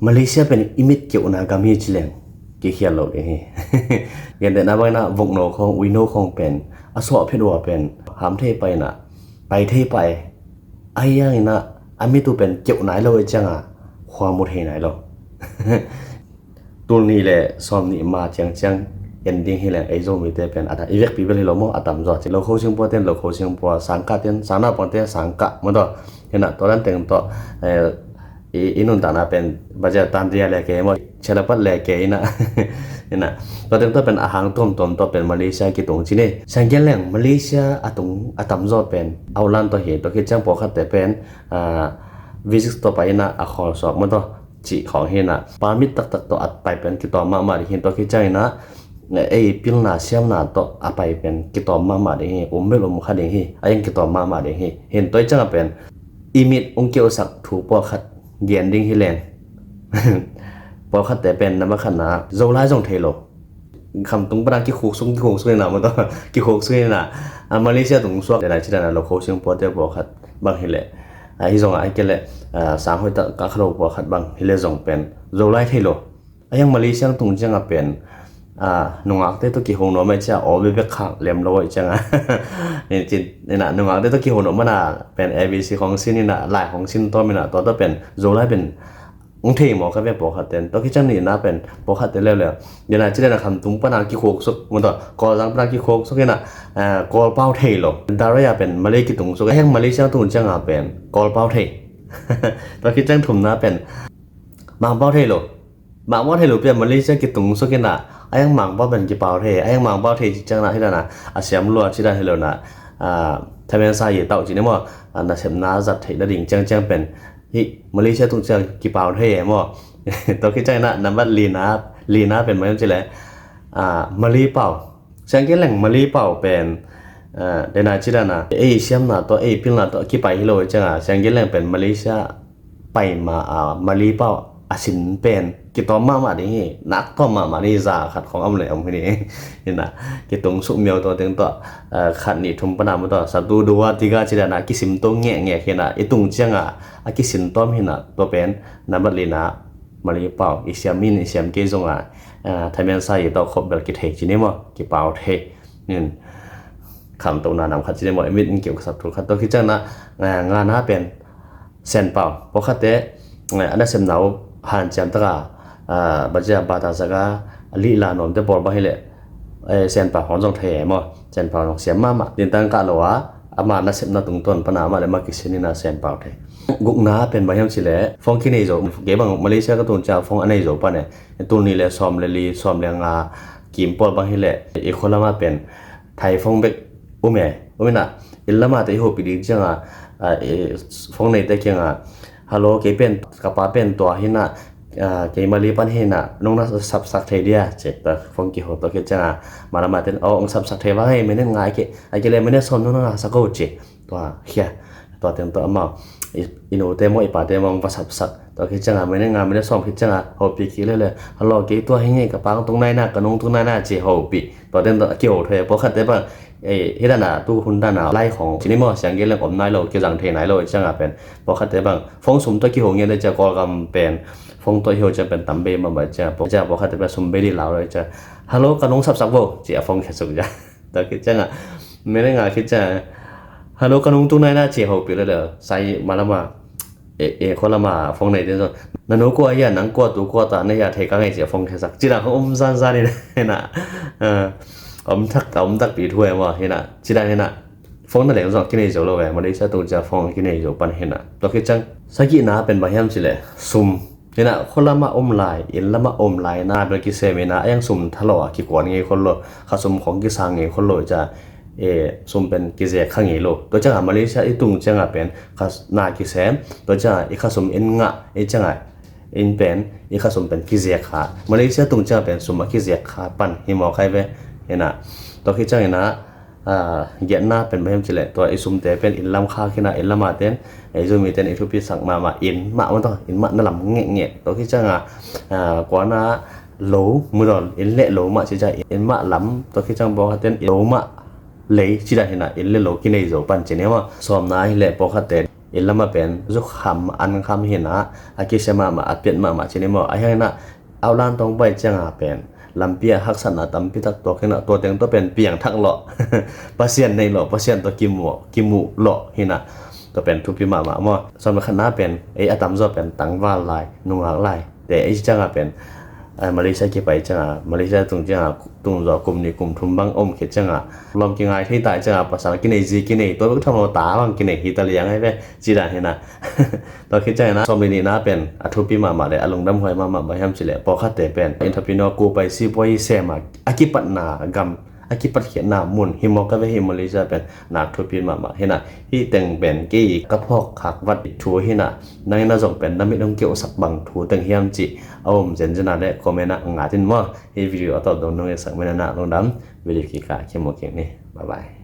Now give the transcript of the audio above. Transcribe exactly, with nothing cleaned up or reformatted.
Malaysia pen i mit keuhna gam hi ci leng kikhial lo ding hi. Gentehna bangin ah vokno khawng, uino khawng pen a suah phet uh a pen ham thei pah in ah, pai thei pah e. Ahi hangin ah a mit uh pen keuh nai lo ahih ciangin khua mu thei nai lo. Tul nih le sawm nih ma ciangciang en ding hi leng, ei Zomite pen a tam, i vekpi bel hi lo maw, a tamzaw ci. Lokho singpuate in lokho singpua, sangkahte in, sangnaupangte in sangkah maw taw. Hi in ah tua dan teng tawh, eh, i, i nuntakna pen baca tandia le ke maw, chelapat le ke hi in ah. Hi in ah tua teng tawh pen a hang tuamtuam tawh pen Malaysia kitung ci ni. Siang gen leng Malaysia a tung, a tamzaw pen outland tawh hi. Tua khit ciang pawlkhatte pen, ah, visit tawh pai in ah a khawl suak maw taw cih khawng hi in ah, permit taktak tawh a pai pen kitawm mahmah ding hi. Tua khit ciangin ah ei pilna siamna tawh a pai pen kitawm mahmah ding hi. Um bel um kha ding hi, a eng kitawm mahmah ding hi. Hi in tua ahih ciangin pen i mit hong keuhsak thu pawlkhat gen ding hi leng, pawlkhatte pen na ma khatna Zolai zong thei lo. Khamtung panin kikhuk suk, kikhuk suk hi in ah maw taw, kikhuk suk hi in ah, a Malaysia tung suak le nai ci dan a lokho singpuate pawlkhat bang hi leh, a, hi zong a, hi kei leh, a, sang hoih tak a kha lo pawlkhat bang hi leh zong pen Zolai thei lo. A hiang Malaysia tung ciangin pen, a, nungakte tawh kiho nuam ahih ciang aw bebek khak lem lo ahih ciangin. Hi in ah nungakte tawh kiho nuam mana pen A B C khawng sin in ah, lai khawng sin tawm in ah, tua tawh pen Zolai pen hong thei mawk a ve pawlkhatte in. Tua khit ciang nihna pen pawlkhatte leuleu, hi in ah ci dan a khamtung panin kikhuk suk maw taw, Kawlzang panin kikhuk suk hi in ah, eh, Kawlpau thei lo. Daraya pen Malay kitung suk. A hiang Malaysia tung ciangin pen Kawlpau thei. Tua khit ciang thumna pen Mangpau thei lo. Mangpau thei lo pen Malaysia kitung suk hi in ah, a hiang Mangpau pen kipau thei. A hiang Mangpau thei ci ciangin ah hi dan a, a siam lua ci dan hi lo in ah, a, thamen sa ye tau ci ni maw, a, nasepna zat theih nading ciangciang pen hi Malaysia tung ciang kipau thei e maw. Tua khit ciangin ah nambat lina, lina pen bang hiam ci leh, a, Malay pau. Siang gen leng Malay pau pen, a, hi in ah ci dan a, ei siamna tawh, ei pilna tawh kipai hi lo ahih ciangin, siang gen leng pen Malaysia pai ma a Malay pau a sin pen kitawm mahmah ding hi, nak tawm mahmah ding hi, za khat khawng om le om hi ding. Hi in ah kitung suk miau, tua teng tawh, a, khat nih thum panin maw taw, satu dua tiga ci dan a kisim tawm ngekngek hi in ah, i tung ciangin a kisin tawm hi in ah, tua pen nambat lina Malay pau. I siam in, i siam kei zongin, a, thamen sa ye tawh khop bel kithei ci ni maw, kipau thei. Hi in khamtohna nam khat ci ni maw, i mit in keuhsak thu khat. Tua khit ciangin ah, a, ngana pen Senpau. Pawlkhatte, eh, a nasepna uh hanciam takin, ah, bang ci a, bata sak a, a lihla nuamte pawl bang hi leh, eh, Senpau khawng zong thei e maw. Senpau zong siam mahmah. Nintang kah lo a, ama nasepna tungtawn panin amah le amah kisin in ah Senpau thei. Gukna pen bang hiam ci leh, phone kinei zo. Kei bang Malaysia ka tun ciang phone a nei zo pan e. Tul nih le sawm le li, sawm le nga kim pawl bang hi leh, i khua lamah pen Thai phone bek um e. Um in ah, inn lamah te i hopih ding ciangin, a, i phone neite kiangah, "Hello, kei pen, ka pa pen tua hi in ah, a, kei Malay pan hi in ah, nong na sapsak thei dia?" ci-in tua phone kiho, tua khit ciangin, mah lamah ten, "Aw, hong sapsak thei vang ei, minute nga, ahih kei, ahih kei leh minute sawm nong na ngahsak o," ci. Tua khia, tua teng tawh amau, i, i nute maw, i pate maw, hong va sapsak. Tua khit ciangin, minute nga, minute sawm khit ciangin, hopih kik lel e. "Hello, kei tua hi ing ei, ka pa hong tung nai na, ka nung tung nai na," ci hopih. Tua teng tawh kiho thei, pawlkhatte bang, eh, hi dan a, tu hun dan a, lai khawng ci ni maw, siang gen leng om nai lo, kizang thei nai lo, ciangin pen, pawlkhatte bang, phone sum tawh kiho ngiat le ciang, Kawlgam pen, phone tawh i ho ciang pen, tam bei mahmah ciang, pawl ciang, pawlkhatte pen, sum bei dih lau lo ciang, "Hello, ka nung sapsak vo," ci a phone khia suk ciang. Tua khit ciangin, minute nga khit ciangin, "Hello, ka nung tung nai na," ci hopih lel e, sai mah lamah, e, e, khua lamah phone neite zong, "Na nu kua hia, nang kua, tu kua ta na hia, thei kang ei," ci a phone khiasak. Ci dan khawng om zanzan in ah, hi in ah, a, om thak, a om takpi thu e maw, hi in ah, ci dan hi in ah, phone na leng zong kinei zo lo ve, Malaysia tung ciang phone kinei zo pan hi in ah. Tua khit ciang, sagihna pen bang hiam ci leh, sum. Hi in ah, khua lamah om lai, inn lamah om lai in ah, bel kisem in ah, a hiang sum tha lo a, kikuan ngei khol lo, khasum khawng kisang ngei khol lo ciang, e, sum pen kizek kha ngei lo. Tua ciangin Malaysia i tung ciangin pen kha na kisem, tua ciangin i khasum in ngah, i ciangin in pen, i khasum pen kizek kha. Malaysia tung ciangin pen sum a kizek kha pan hi mawk hi ve. Hi in ah, tua khit ciangin ah, a, giatna pen bang hiam ci leh, tua i sumte pen inn lam khak hi in ah, inn lamah ten, ei Zomite in i thupisak mahmah, inn mah maw taw, inn mah na lam ngekngek. Tua khit ciangin, a, kuana lo, maw taw, inn le lo mah ci ciang, inn mah lam, tua khit ciang pawlkhatte in lo mah lei ci dan hi in ah, inn le lo kinei zo pan ci ni maw. Sawmna hi leh pawlkhatte in I lamah pen zukham ankham hinah a kisia mahmah, a piat mahmah ci ni maw. A hiangin ah outland tawng pai ciangah pen lampi ah haksatna tampi tak tuak hinah tua teng tawh pen piangthak lawh, Pasian nei lawh, Pasian tawh kimuh, kimuh lawh hinah tua pen thupi mahmah maw. Sawm le khatna pen ei a tamzaw pen tangval lai, nungak lai te ei ciangah pen Malaysia kipai ciangah, Malaysia tung ciangah tungzaw kum nih kum thum bang om khit ciangah lawm kingai thei ta ciangah pasal kinei, zi kinei, tua bek tham lo, ta bang kinei hi ta liang ai ve ci dan hinah. Tua khit ciangin ah sawm le nihna pen a thupi mahmah le a lungdamhuai mahmah bang hiam cileh pawlkhatte pen entrepreneur, kupai sipuai sem a a kipatna gam, a kipatkhiatna mun hi mawk a ve hi. Malaysia pen nak thupi mahmah hinah. Hih teng pen kei ka phawk khak vat thu hinah, nang in a zong pen na mit hong kiuhsak bang thu teng hiam cih a om zenzen a le comment ah ngat in maw. Hih video a tawp dong nong etsak mena nak lungdam. Video kikah kimu kik ni. Bye bye.